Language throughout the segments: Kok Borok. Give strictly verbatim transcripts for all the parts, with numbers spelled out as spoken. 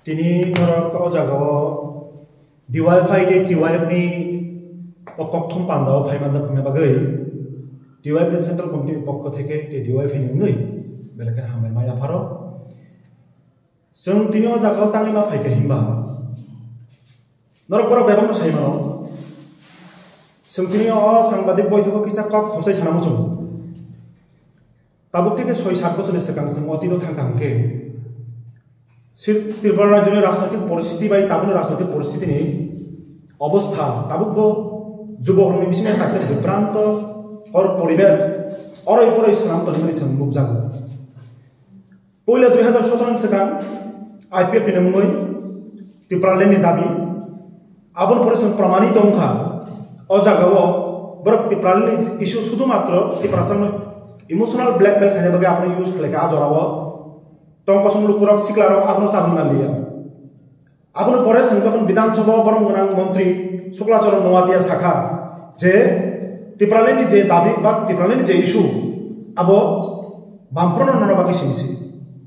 Tini norok o jagao D Y F I tei T Y F ni o kokthum pandao phai manjak hwnna bagwi D Y F ni Central Committee ni pokho theke tei D Y F ni wngwi belai kheno hambai ma yapharo. Chwng tini o jagao tangwi ma phaikha hinba norok borok bebakno sai mano. Chwng tini o sangbadik boithogo kisa kok khorchai sana muchungo. Tabuk theke soi sat bochorni swkang chwng otito thangkha hwnkhe, Sir-, Tripura rajyoni rajnoitik poristhiti bai tabukni rajnoitik poristhitini obostha tabukbo jubokrokni bisingo kaisa bibranto or poribesh oroi poroi swnam tongmani chwng nukjago. Puila dui hazar sotoro ni swkang I P F T ni mungwi Tipraland ni dabi, aboni pore chwng pramanito wngkha. O jagao borok Tipraland ni issue sudhumatro Tiprasano emotional blackmail khaina bagwi abono use khlaikha a jorao. Tong kosong lukurok siklarok abono chabwi manliya. Aboni pore chwng jokhon Bidhan Sabha o borom gwnang montri Shukla Charan Noatia sakha je Tipraland ni je dabi ba Tipraland ni je issue abo bamphorno nana bagwi simi si.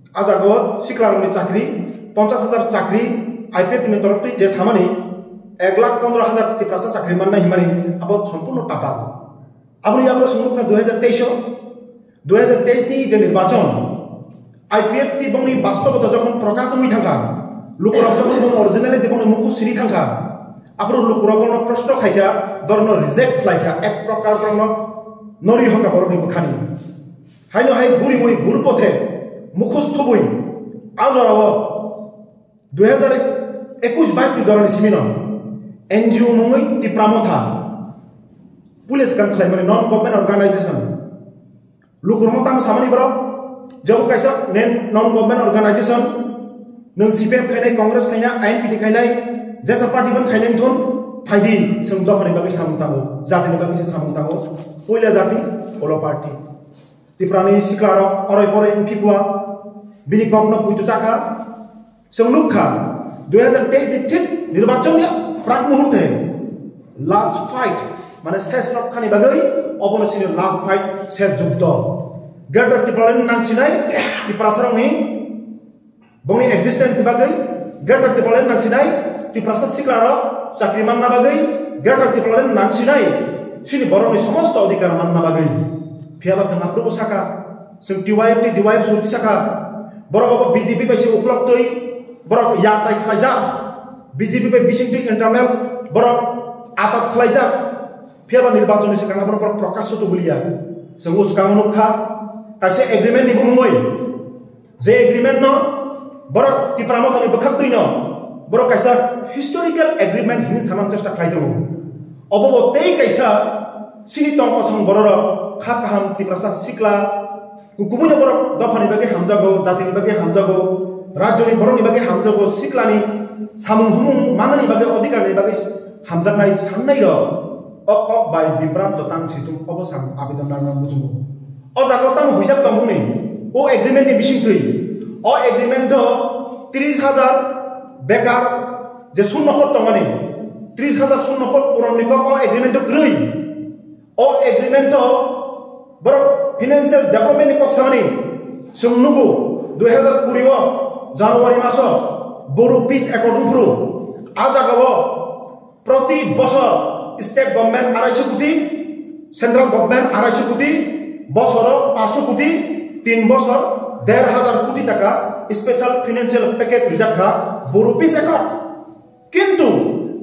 A jagao siklarokni chakri, ponchash hajar chakri, I P F T ni toroktwi je samani ek lakh pondro hajar Tiprasa chakri manna himani abo sompurno tatal. Aboni yago chwng nukha dui hazar teis o, dui hazar teis ni je nirbachon, I P F T bongni bastobota jokhon prokash wngwi thangkha, lukurok jokhon bongni originality bongni mukhu siri thangkha, aphuru lukurok bongno proshno khaikha, borokno reject khlaikha, ek prokar borokno nori hokha borokni bwkhani. Haino hai guriwi gurpothe mukhus thubwi a jorao dui hazar ekush bais ni jorani simino N G O mungwi Tipra Motha police kan khlaimani non government organization. Lukurokno tamo samani borok, jabo kaisa nen non government organization, nwng C P M khainai, Congress khainai, I N P T khainai, jesa party ban khainai thun, phaidi, chwng dophani bagwi samung tango, jatini bagwi se samung tango, puila jati, ulo party. Tiprani siklarok oroi poroi wngkhi kua, bini kokno puitu chakha. Chwng nukha, dui hazar teis ni thik nirbachon ni prak muhurte last fight, mane ses rok khani bagwi obono sini last fight ses jukdo. Greater Tipraland nangsinai Tiprasarokni bongni existence ni bagwi, Greater Tipraland nangsinai Tiprasa siklarok chakri manna bagwi, Greater Tipraland nangsinai sini borokni somosto odhikar manna bagwi. Phiyaba chwng aphuru saka, chwng T Y F ni D Y F surti saka, borok obo B J P bai se uklok twi, borok yatai khlaijak, B J P bai bising twi internal borok atat khlaijak. Phiyaba nirbachon ni swkang borok, borok prokash to bulia. Chwng swkang nukha, kaisa agreement ni bumungwi. Je agreement no borok Tipra Motha ni bwkhak twi no borok kaisa historical agreement hinwi sana chesta khlai tongo. Obo bo tei kaisa sini tong kosong bororok kha kaham Tiprasa sikla kukumui no borok dophani bagwi hamjago, jatini bagwi hamjago, rajyoni borokni bagwi hamjago, siklani samung humung manani bagwi, odhikarni bagwi hamjaknai sannai rok o kok bai bibranto tang situng obo sam abidon rwna muchungo. O jaga o tamo huijak tongmungni o agreement ni bisingtwi, o agreement o tris hajar bekar je shunno pod tongmani, tris hajar shunno pod puron ni kok o agreement o kwrwi. O agreement o borok financial development ni kok samani chwng nugo, dui hazar kuri o January maso Boru Peace Accord wngphuru a jaga o proti bosor state government arai sho koti, central government arai sho koti, bosoro paanch sho koti, tin bosor der hajar koti taka special financial package rijak kha Boru Peace Accord. Kintu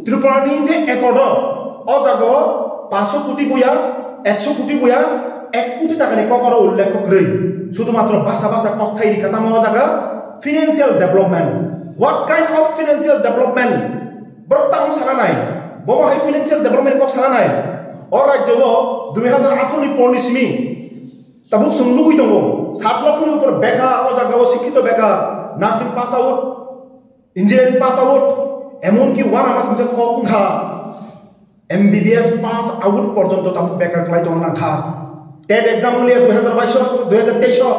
Tripura ni je accord o, o jaga o paanch sho koti buya, ek sho koti buya, ek koti taka ni kok oro ullekh kwrwi. Sudhumatro basa basa kokthai rikha tamo o jaga financial development. What kind of financial development? Borok tamo sana nai, bomo hai financial development kok sana nai. O rajyo o dui hazar atharo ni por ni simi tabuk chwng nugwi tongo, sat lokho ni upor bekar, o jaga o sikhito bekar, nursing pass out, engineering pass out, emonki uanamasingcha kok wngkha, M B B S pass out porjonto tabuk bekar kwlai tongna nangkha. TET exam wnglia dui hazar bais o, dui hazar teis o,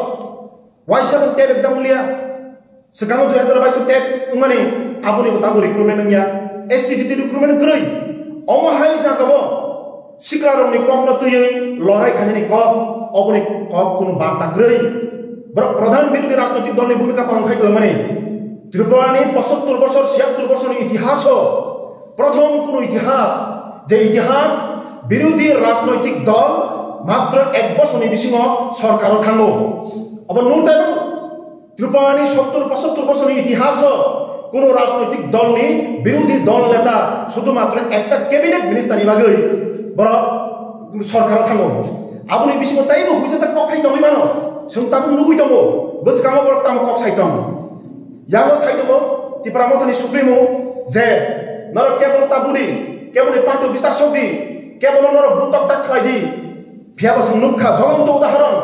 waisa bo TET exam wnglia, swkango dui hazar bais o TET wngmani, aboni bo tabuk recruitment wngya, S T G T recruitment kwrwi. Omo hai jagao siklarokni kokno twiwi lorai khainani kok, oboni kok kunu barta kwrwi. Borok pradhan birodhi rajnoitik dolni bhumika palon khai tongmani. Tripura ni pochattor bosor, chiyattor bosor ni itihas o prothom kuno itihas, je itihas birodhi rajnoitik dol matro ek bosor ni bisingo sorkar o thango. Abo no time Tripura ni sottor pochattor bosor ni itihas o kuno rajnoitik dol ni birodhi dol neta sudhumatro ekta cabinet minister ni bagwi borok sorkar o thango. Aboni bisingo taibo huijajak kok khai tongwi mano. Chwng tabuk nugwi tongo, bwskango borok tamo kok sai tong. Yango sai tongo Tipra Mothani Supremo je norok kebolo tabudi, keboni party bisar sokdi, kebolo norok butok tak khlai di. Phiya bo chwng nukha jolonto udahoron.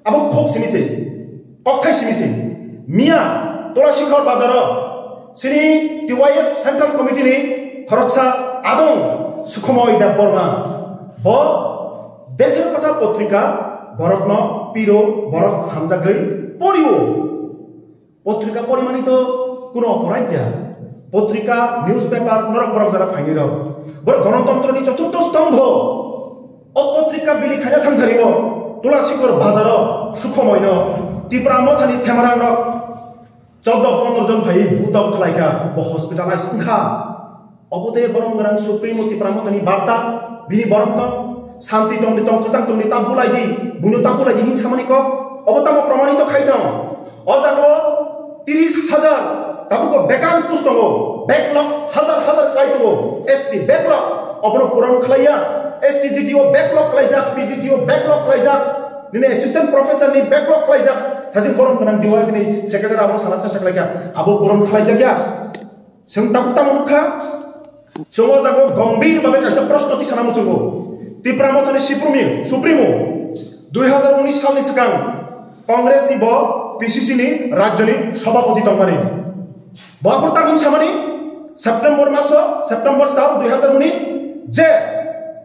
Abo khok simi se, kokthai simi se. Miya Tulasikhor bazaro sini T Y F Central Committee ni khoroksa adong Sukhomoi Debbarma. Bo Desher Kotha potrika borokno piro, borok hamjagwi porio. Potrika porimani to kuno oporaid ya. Potrika, newspaper, norok borok jara phaini rok. Borok gonotontro ni choturtho stombho. O potrika bili khaina thangthari o Tulasikhor bazaro Sukhomoi no Tipra Mothani themarang rok chordo pondro jon phai butok khlaika, bo hospitalize wngkha. Obo de borom gwnang Supremo Tipra Mothani barta, bini borok tong, santi tongdi tong, kwchang tongdi ta bulai di, buino ta bulai di hin samani kok, obo tamo promanito khai tong. O jaga o tiris hajar tabuk bo bekang post tongo, backlog hajar hajar khlai tongo, S T backlog, obono puron khlaiya, S T G T O backlog khlaijak, P G T O backlog khlaijak, nini assistant professor ni backlog khlaijak, thajin borom gwnang D Y F ni secretary abo sana chesta khlaikha, abo puron khlaijak ya. Chwng tabuk tamo nukha, chwng o jaga o gombhir babe kaisa proshno tisana muchungo. Tipra Mothani Supremo, Supremo, dui hazar unis salni swkang Congress ni bo P C C ni rajyoni sabhapati tongmani. Bo aphuru tamo samani, September maso, September tal dui hazar unis, je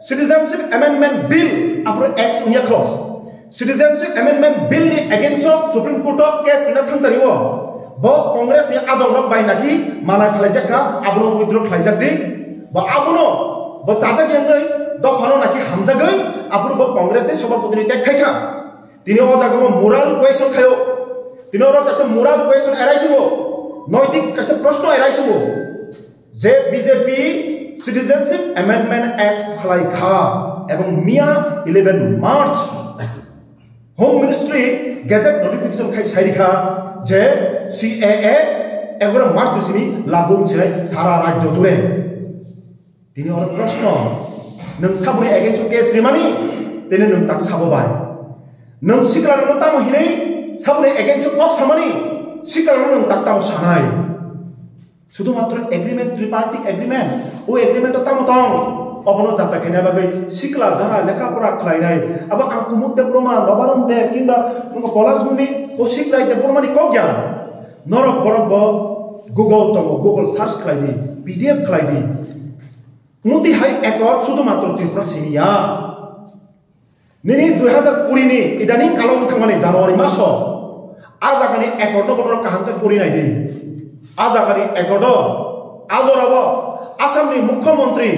Citizenship Amendment Bill aphuru act wngya kho. Citizenship Amendment Bill ni against o Supreme Court o case rina thangtari o. Bo Congress ni adong rok bai naki mana khlaijak kha, abono withdraw khlaijak di. Bo abono, bo chajak yangwi dophano naki hamjagwi, aphuru bo Congress ni sabhapati ni tek khai kha. Tini o jaga o moral question khayo. Tini oro kaisa moral question arise o. Noitik kaisa proshno arise o. Je B J P Citizenship Amendment Act khlai kha, ebong miya eleven March Home Ministry gazette notification khai sai rikha je C A A egaroh March ni simi lagu wngsinai sara rajyo jure. Tini oro proshno, nwng saboni against o case rimani, tini nwng tak sabo bai. Nwng sikla rokno tamo hinwi saboni against o kok samani, sikla rokno nwng tak tamo sanai. Sudhumatro agreement, tripartite agreement. O agreement o tamo tong? Obono jacha khaina bagwi sikla jara lekha pora khlainai. Abo ang Kumud Debbarma, Nobaram Deb, kinba wngkha Polash Bhumi, Kaushik Rai Debbarmani kok ya. Norok borok bo Google tongo, Google search khlai di, P D F khlai di. Muti hai accord sudhumatro Tripura simi ya. Nini dui hazar kuri ni idaning kalo wng thangmani January maso, a jagani accord no bono kaham khe pori nai di. A jagani accord o, a jora o Assam ni Mukhyamantri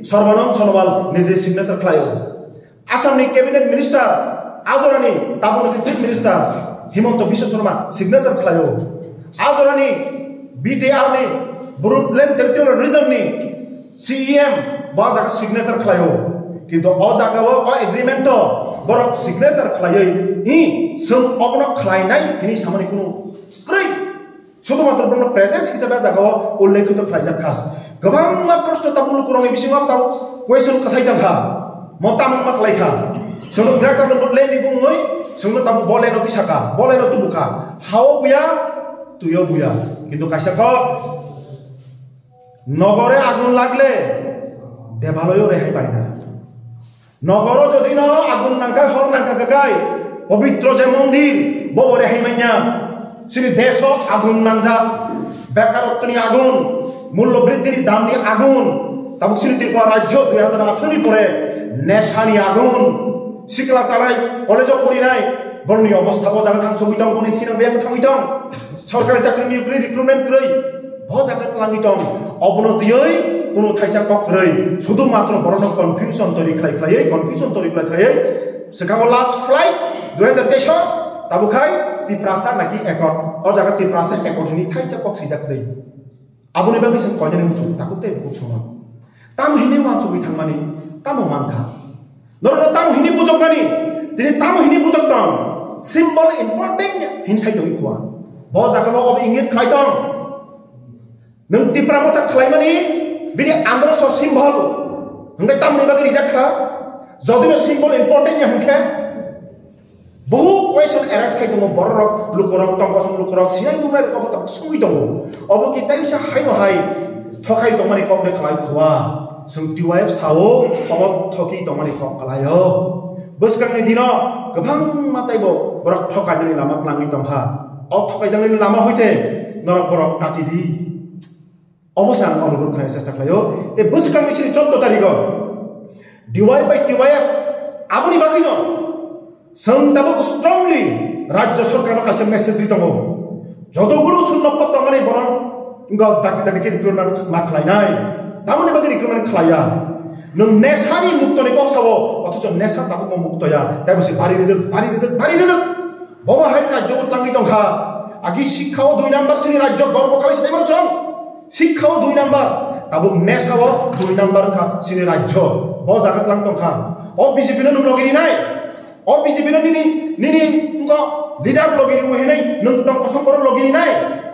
Sarbanand Sonowal nije signature khlai o. Assam ni cabinet minister, a jora ni tabuk ni chief minister Himanta Biswa Sarma signature khlai o. A jora ni B T R ni Bru-, Bruland Territorial Region ni C E M bo jaga signature khlai o, kintu o jaga o, o agreement o borok signature khlaiwi, "Hi, chwng obono khlainai," hini samani kunu kwrwi. Sudhumatro bono presence hisabe jaga o ullekhitu khlaijak kha. Kwbangma proshno tabuk lukurokni bisingo tabuk question kwsai tong kha. Mo tamungma khlai kha. Chwngno Greater Nongpur Land ni bumungwi chwngno tabuk bo land o tisa kha, bo land o tubu kha. Hao buya, tuyo buya. Kintu kaisa kok, nogore agun lagle debaloyo rehai paina. Nogoro jodi no agun nangkha, hor nangkha kakai, pobitro je mondir, bobo rehai manya. Chini deso agun nangjak, bekarottoni agun, mullo briddhini damni agun, tabuk chini Tripura rajyo dui hazar atharo ni pore nesani agun, sikla chalai, college o porinai, boroni obostha bo jaga thang sogwi tong, boni thinang biyang thangwi tong. Sorkari chakri ni kwrwi, recruitment kwrwi, bo jaga twlangwi tong. Obono twiwi kunu thaisa kok kwrwi, sudhumatro borokno confusion tori khlai khlaiwi, confusion tori khlai khlaiwi, swkango last flight dui hazar teis o, tabuk khai Tiprasa naki ekot, o jaga Tiprasa ekot hini thaisa kok sijak kwrwi. Aboni bagwi se koinani muchung takuk tei bukhuk songma. Tamo hini uansugwi thangmani, tamo mankha. Norokno tamo hini bujokmani, tini tamo hini bujok tong. Symbol important hin sai tongwi khua. Bo jaga bo obo ingit khlai tong. Nwng Tipra Motha khlaimani bini andro so symbol hwnkhe tamoni bagwi rijak kha? Jodi no symbol important ya hwnkhe, bohu question arise khai tongo bororok, lukorok, tongkosong lukorok, sinai nuknai rok obo tabuk songwi tongo. Obo ki taisa haino hai thokai tongmani kokde khlai khua. Chwng T Y F sao obo thoki tongmani kok khlaio. Bwskangni dino kwbangma taibo borok thokainani lama twlangwi tongkha. O thokaijaknani lama hoite norok borok kati di. Obo se ang onurot khlaina chesta khlaio. Tei bwskangni sini choudo tarikh o D Y bai T Y F aboni bagwino chwng tabuk strongly rajya sorkarno kaisa message ri tongo. Joto guru sunno pot tongmani borok wngkha dakti dakti khe recruitment ma khlainai. Tamoni bagwi recruitment khlaiya. Nwng nesani muktoni kok sao, othocho nesa tabukbo muktoya. Tei bo se bari ridok, bari ridok, bari ridok. Bomo hai rajyo o twlangwi tongkha. Agi sikha o dui number sini rajyo gorbo khali saimano chwng. Sikha o dui number. Tabuk nesa o dui number wngkha sini rajyo. Bo jaga twlang tongkha. O B J P no nwng logi rinai. O B J P no nini, nini wngkha leader logi rinai hinwi nwng tong kosong borok logi rinai.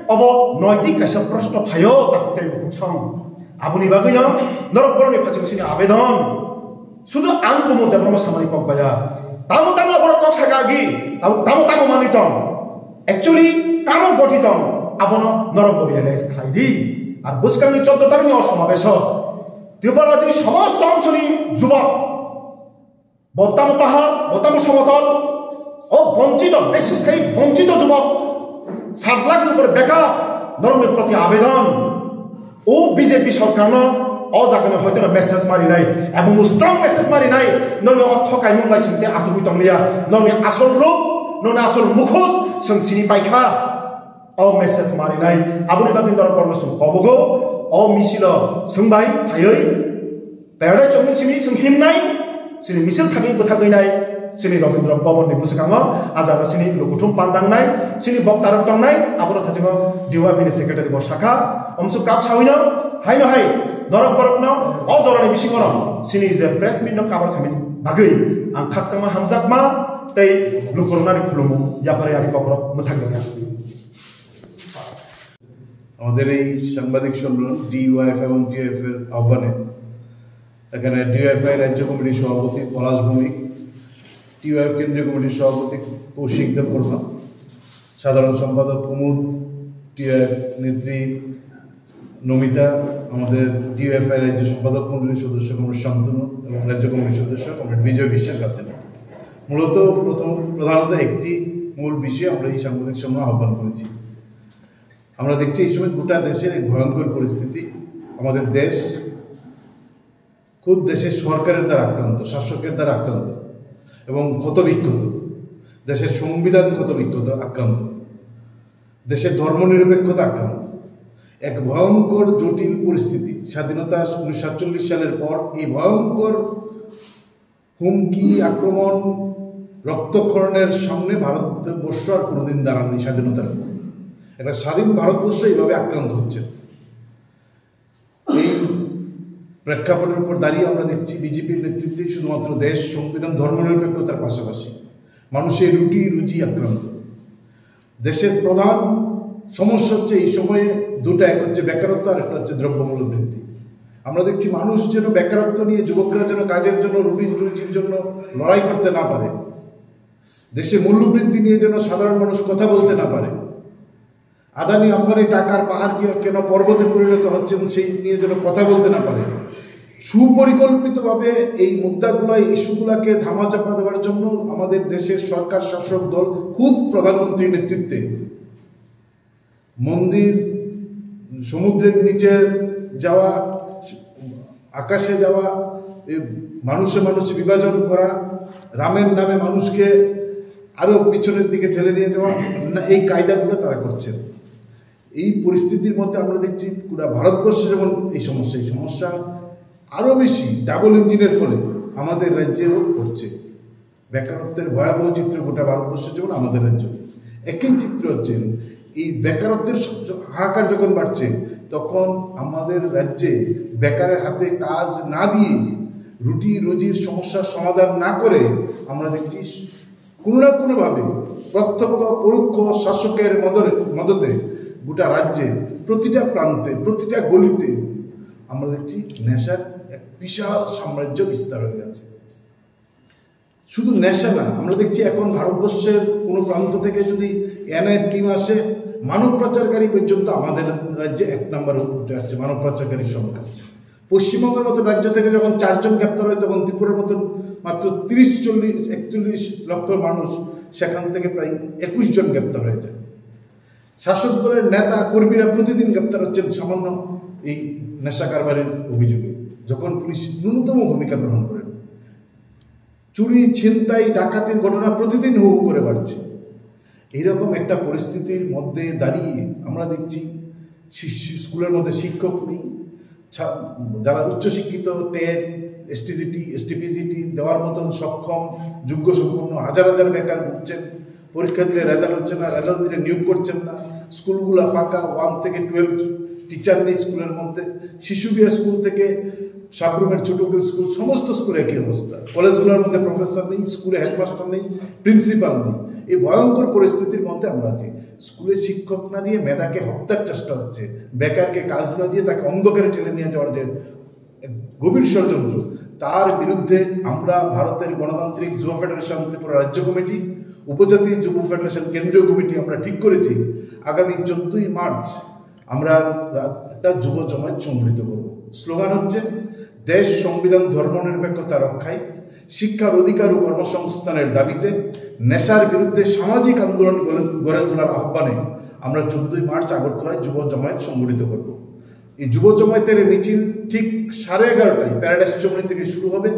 Obo noitik kaisa proshno phaio, tabuk tei bukhuk song. Aboni bagwino norok borokni phachi sini abedon. Sudu ang kumu Debbarma samani kok baya. Tamo tamo borok kok saka agi, tamo tamo tamo manwi tong. Actually, tamo goti tong, abono norok bo realize khlai di. Ar bwskangni choudo tarikni o somabeso Tripura rajyoni somosto ongchoni jubok, bo tamo pahar, bo tamo somotol, o bonchito, bises khai bonchito jubok, sat lakh ni upore bekar, norokni proti abedon. O B J P sorkarno o jagani hoitono message marinai, ebong strong message marinai, noni o thokaimung bai singte achugwi tongliya, noni asol rup, noni asol mukhus chwng sini paikha. O message marinai, aboni bagwi norok borokno chwng kobogo, o misilo chwng bai phaiwi Paradise Chowmihon simi chwng himnai, chini misil thangwi bwthagwinai, chini Rabindra Bhavan ni bwskango, a jaga chini lukuthum pandangnai, chini boktarok tongnai, abono thachingno D Y F ni secretary bo sakha, omsuk kap sawino, haino hai, norok borokno, o jorani bisingono, chini je press meet no cover khaimani bagwi, ang khakchangma hamjakma, tei lukuroknani khulumung, yapharwi ani kokrok mwthangjakya. আমাদের এই সাংবাদিক সম্মেলন ডিওয়াইএফ এবং টিওয়াইএফ এর আহ্বানে এখানে ডিওয়াইএফআই রাজ্য কমিটির সভাপতি পলাশ ভৌমিক, টিওয়াইএফ কেন্দ্রীয় কমিটির সভাপতি কৌশিক দেববর্মা, সাধারণ সম্পাদক কুমুদ, টিওয়াইএফ নেত্রী নমিতা, আমাদের ডিওয়াইএফআই রাজ্য সম্পাদক মণ্ডলীর সদস্য কমরেড শান্তনু এবং রাজ্য কমিটির সদস্য কমরেড বিজয় বিশ্বাস আছেন। মূলত প্রথম, প্রধানত একটি মূল বিষয়ে আমরা এই সাংবাদিক সম্মেলন আহ্বান করেছি। আমরা দেখছি এই সময় গোটা দেশের এক ভয়ঙ্কর পরিস্থিতি। আমাদের দেশ, খুদ দেশের সরকারের দ্বারা আক্রান্ত, শাসকের দ্বারা আক্রান্ত এবং ক্ষতবিক্ষত, দেশের সংবিধান ক্ষতবিক্ষত, আক্রান্ত, দেশের ধর্মনিরপেক্ষতা আক্রান্ত। এক ভয়ঙ্কর জটিল পরিস্থিতি। স্বাধীনতা উনিশশো সাতচল্লিশ সালের পর এই ভয়ঙ্কর হুমকি, আক্রমণ, রক্তক্ষরণের সামনে ভারতবর্ষ আর কোনোদিন দাঁড়াননি স্বাধীনতার পর। একটা স্বাধীন ভারতবর্ষ এইভাবে আক্রান্ত হচ্ছে। এই প্রেক্ষাপটের উপর দাঁড়িয়ে আমরা দেখছি বিজেপির নেতৃত্বে শুধুমাত্র দেশ, সংবিধান, ধর্মনিরপেক্ষতার পাশাপাশি মানুষের রুটি রুজি আক্রান্ত। দেশের প্রধান সমস্যা হচ্ছে এই সময়ে দুটো, এক হচ্ছে বেকারত্ব আর একটা হচ্ছে দ্রব্যমূল্য বৃদ্ধি। আমরা দেখছি মানুষ যেন বেকারত্ব নিয়ে, যুবকরা যেন কাজের জন্য, রুটি রুজির জন্য লড়াই করতে না পারে, দেশে মূল্যবৃদ্ধি নিয়ে যেন সাধারণ মানুষ কথা বলতে না পারে। আদানি আম্বানি টাকার পাহাড় কি কেন পর্বতে পরিণত হচ্ছে এবং সেই নিয়ে যেন কথা বলতে না পারে। সুপরিকল্পিতভাবে এই মুদ্রাগুলো, এই ইস্যুগুলোকে ধামাচাপা দেওয়ার জন্য আমাদের দেশের সরকার, শাসক দল, খুদ প্রধানমন্ত্রীর নেতৃত্বে মন্দির, সমুদ্রের নিচে যাওয়া, আকাশে যাওয়া, এই মানুষে মানুষে বিভাজন করা, রামের নামে মানুষকে আরো পিছনের দিকে ঠেলে নিয়ে যাওয়া, না, এই কায়দাগুলো তারা করছেন। এই পরিস্থিতির মধ্যে আমরা দেখছি পুরা ভারতবর্ষে যেমন এই সমস্যা, এই সমস্যা আরো বেশি ডাবল ইঞ্জিনের ফলে আমাদের রাজ্যেও ঘটছে। বেকারত্বের ভয়াবহ চিত্র গোটা ভারতবর্ষের, যেমন আমাদের রাজ্য। একই চিত্র হচ্ছে, এই বেকারত্বের স-, হাহাকার যখন বাড়ছে, তখন আমাদের রাজ্যে বেকারের হাতে কাজ না দিয়ে, রুটি রুজির সমস্যার সমাধান না করে, আমরা দেখছি কোনো না কোনোভাবে প্রত্যক্ষ পরোক্ষ শাসকের মদরে-, মদতে গোটা রাজ্যে প্রতিটা প্রান্তে, প্রতিটা গলিতে আমরা দেখছি নেশার এক বিশাল সাম্রাজ্য বিস্তার হয়ে গেছে। শুধু নেশা না, আমরা দেখছি এখন ভারতবর্ষের কোনো প্রান্ত থেকে যদি এনআইএ টিম আসে, মানব পাচারকারী পর্যন্ত আমাদের রাজ্যে এক নম্বরে উঠে আসছে মানব পাচারকারীর সংখ্যা। পশ্চিমবঙ্গের মতো রাজ্য থেকে যখন চারজন গ্রেপ্তার হয়, তখন ত্রিপুরার মতো মাত্র তিরিশ, চল্লিশ, একচল্লিশ লক্ষ মানুষ, সেখান থেকে প্রায় একুশ জন গ্রেপ্তার হয়ে যায়। শাসক দলের নেতা কর্মীরা প্রতিদিন গ্রেপ্তার হচ্ছেন সামান্য এই নেশা কারবারের অভিযোগে, যখন পুলিশ ন্যূনতম ভূমিকা গ্রহণ করেন। চুরি, ছিনতাই, ডাকাতির ঘটনা প্রতিদিন হু হু করে বাড়ছে। এইরকম একটা পরিস্থিতির মধ্যে দাঁড়িয়ে আমরা দেখছি শি-, শি-, স্কুলের মধ্যে শিক্ষক নেই, ছা-, যারা উচ্চশিক্ষিত, টেট, এসটিজিটি, এসটিপিজিটি দেওয়ার মতন সক্ষম, যোগ্য সম্পন্ন হাজার হাজার বেকার ঘুরছেন। পরীক্ষা দিলে রেজাল্ট হচ্ছে না, রেজাল্ট দিলে নিয়োগ করছেন না, স্কুলগুলো ফাঁকা, ওয়ান থেকে টুয়েলভ টিচার নেই স্কুলের মধ্যে। শিশু বিহার স্কুল থেকে সাবরুমের ছোট স্কুল, সমস্ত স্কুলে একই অবস্থা। কলেজগুলোর মধ্যে প্রফেসর নেই, স্কুলে হেডমাস্টার নেই, প্রিন্সিপাল নেই। এই ভয়ঙ্কর পরিস্থিতির মধ্যে আমরা আছি। স্কুলে শিক্ষক না দিয়ে মেধাকে হত্যার চেষ্টা হচ্ছে, বেকারকে কাজ না দিয়ে তাকে অন্ধকারে ঠেলে নিয়ে যাওয়ার যে গভীর ষড়যন্ত্র, তার বিরুদ্ধে আমরা ভারতের গণতান্ত্রিক যুব ফেডারেশন ত্রিপুরা রাজ্য কমিটি, উপজাতি যুব ফেডারেশন কেন্দ্রীয় কমিটি আমরা ঠিক করেছি আগামী চোদ্দই মার্চ আমরা রা-, একটা যুব জমায়েত সংগঠিত করব। স্লোগান হচ্ছে, "দেশ, সংবিধান, ধর্মনিরপেক্ষতা রক্ষায়, শিক্ষার অধিকার ও কর্মসংস্থানের দাবিতে নেশার বিরুদ্ধে সামাজিক আন্দোলন গড়ে, গড়ে তোলার আহ্বানে আমরা চোদ্দই মার্চ আগরতলায় যুব জমায়েত সংগঠিত করব।" এই যুব জমায়েতের এই মিছিল ঠিক সাড়ে এগারোটায় প্যারাডাইস চৌমুহনী থেকে শুরু হবে।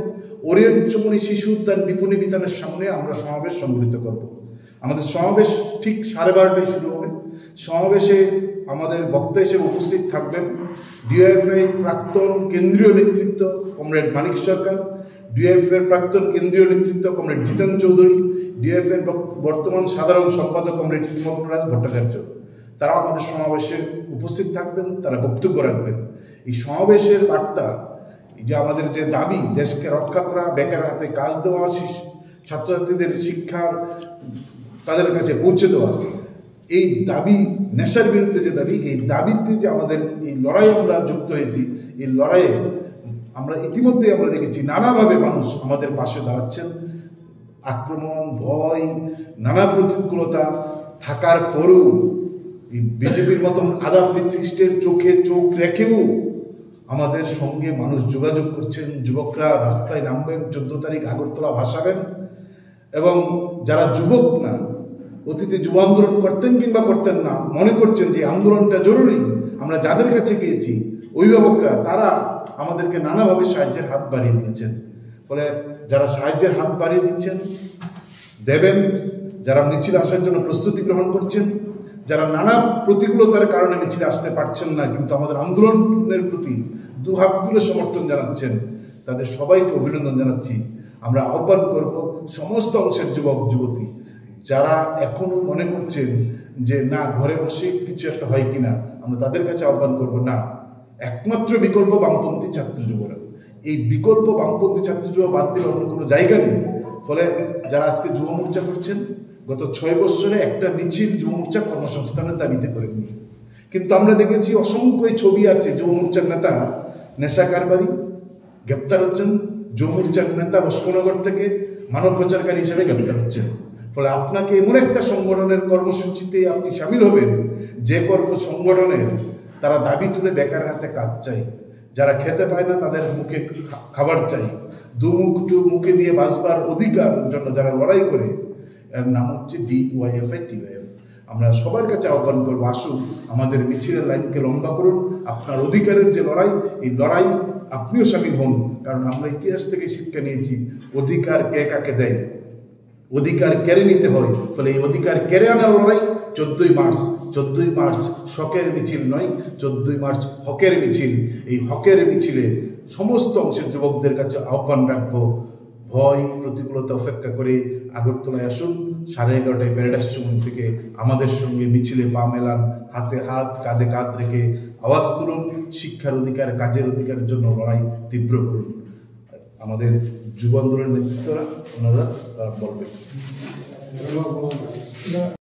ওরিয়েন্ট চৌমুহনী শিশু উদ্যান বিপণী বিতানের সামনে আমরা সমাবেশ সংগঠিত করব। আমাদের সমাবেশ ঠিক সাড়ে বারোটায় শুরু হবে। সমাবেশে আমাদের বক্তা হিসেবে উপস্থিত থাকবেন ডিওএফআই প্রাক্তন কেন্দ্রীয় নেতৃত্ব কমরেড মানিক সরকার, ডিওএফআই এর প্রাক্তন কেন্দ্রীয় নেতৃত্ব কমরেড জিতেন চৌধুরী, ডিওএফআই এর বক-, বর্তমান সাধারণ সম্পাদক কমরেড হিমগ্ন রাজ ভট্টাচার্য। তারা আমাদের সমাবেশে উপস্থিত থাকবেন, তারা বক্তব্য রাখবেন। এই সমাবেশের বার্তা, এই যে আমাদের যে দাবি, দেশকে রক্ষা করা, বেকার হাতে কাজ দেওয়া, শিশ-, ছাত্রছাত্রীদের শিক্ষার, তাদের কাছে পৌঁছে দেওয়া, এই দাবি, নেশার বিরুদ্ধে যে দাবি, এই দাবিতে যে আমাদের এই লড়াই আমরা যুক্ত হয়েছি, এই লড়াইয়ে আমরা ইতিমধ্যেই আমরা দেখেছি নানাভাবে মানুষ আমাদের পাশে দাঁড়াচ্ছেন। আক্রমণ, ভয়, নানা প্রতিকূলতা থাকার পরেও এই বিজেপির মতন আধা ফ্যাসিস্টের চোখে চোখ রেখেও আমাদের সঙ্গে মানুষ যোগাযোগ করছেন। যুবকরা রাস্তায় নামবেন চোদ্দ তারিখ, আগরতলা ভাসাবেন। এবং যারা যুবক না, অতীতে যুব আন্দোলন করতেন কিংবা করতেন না, মনে করছেন যে আন্দোলনটা জরুরি, আমরা যাদের কাছে গিয়েছি, অভিভাবকরা, তারা আমাদেরকে নানাভাবে সাহায্যের হাত বাড়িয়ে দিয়েছেন। ফলে যারা সাহায্যের হাত বাড়িয়ে দিচ্ছেন, দেবেন, যারা মিছিল আসার জন্য প্রস্তুতি গ্রহণ করছেন, যারা নানা প্রতিকূলতার কারণে মিছিলে আসতে পারছেন না, কিন্তু আমাদের আন্দোলনের প্রতি দু হাত তুলে সমর্থন জানাচ্ছেন, তাদের সবাইকে অভিনন্দন জানাচ্ছি। আমরা আহ্বান করব সমস্ত অংশের যুবক যুবতী, যারা এখনো মনে করছেন যে না, ঘরে বসে কিছু একটা হয় কিনা, আমরা তাদের কাছে আহ্বান করব, না, একমাত্র বিকল্প বামপন্থী ছাত্র যুবরা। এই বিকল্প বামপন্থী ছাত্র যুব বাদ দিলে অন্য কোনো জায়গা নেই। ফলে যারা আজকে যুব মোর্চা করছেন, গত ছয় বছরে একটা মিছিল যুব মোর্চা কর্মসংস্থানের দাবিতে করেননি। কিন্তু আমরা দেখেছি, অসংখ্য এই ছবি আছে, যুব মোর্চার নেতা নেশা কারবারি গ্রেপ্তার হচ্ছেন, যুব মোর্চার নেতা বসকুনগর থেকে মানব পাচারকারী হিসেবে গ্রেপ্তার হচ্ছেন। ফলে আপনাকে এমন একটা সংগঠনের কর্মসূচিতে আপনি সামিল হবেন, যে কর্ম সংগঠনের তারা দাবি তুলে বেকার হাতে কাজ চাই, যারা খেতে পায় না তাদের মুখে খা-, খাবার চাই, দু মুখ, দু মুখে দিয়ে বাঁচবার অধিকার জন্য যারা লড়াই করে, এর নাম হচ্ছে ডিওয়াইএফআই টিওয়াইএফ। আমরা সবার কাছে আহ্বান করবো, আসুন, আমাদের মিছিলের লাইনকে লম্বা করুন। আপনার অধিকারের যে লড়াই, এই লড়াই আপনিও সামিল হন, কারণ আমরা ইতিহাস থেকে শিক্ষা নিয়েছি, অধিকার কে কাকে দেয়, অধিকার কেড়ে নিতে হয়। ফলে এই অধিকার কেড়ে আনার লড়াই চোদ্দই মার্চ, চোদ্দই মার্চ শোকের মিছিল নয়, চোদ্দই মার্চ হকের মিছিল। এই হকের মিছিলে সমস্ত অংশের যুবকদের কাছে আহ্বান রাখবো, ভয় প্রতিকূলতা উপেক্ষা করে আগরতলায় আসুন। সাড়ে এগারোটায় প্যারাডাইস চৌমুহনী থেকে আমাদের সঙ্গে মিছিলে পা মেলান, হাতে হাত, কাঁধে কাঁধ রেখে আওয়াজ তুলুন। শিক্ষার অধিকার, কাজের অধিকারের জন্য লড়াই তীব্র করুন। আমাদের যুব আন্দোলনের নেতৃত্বরা, ওনারা, তারা বলবেন।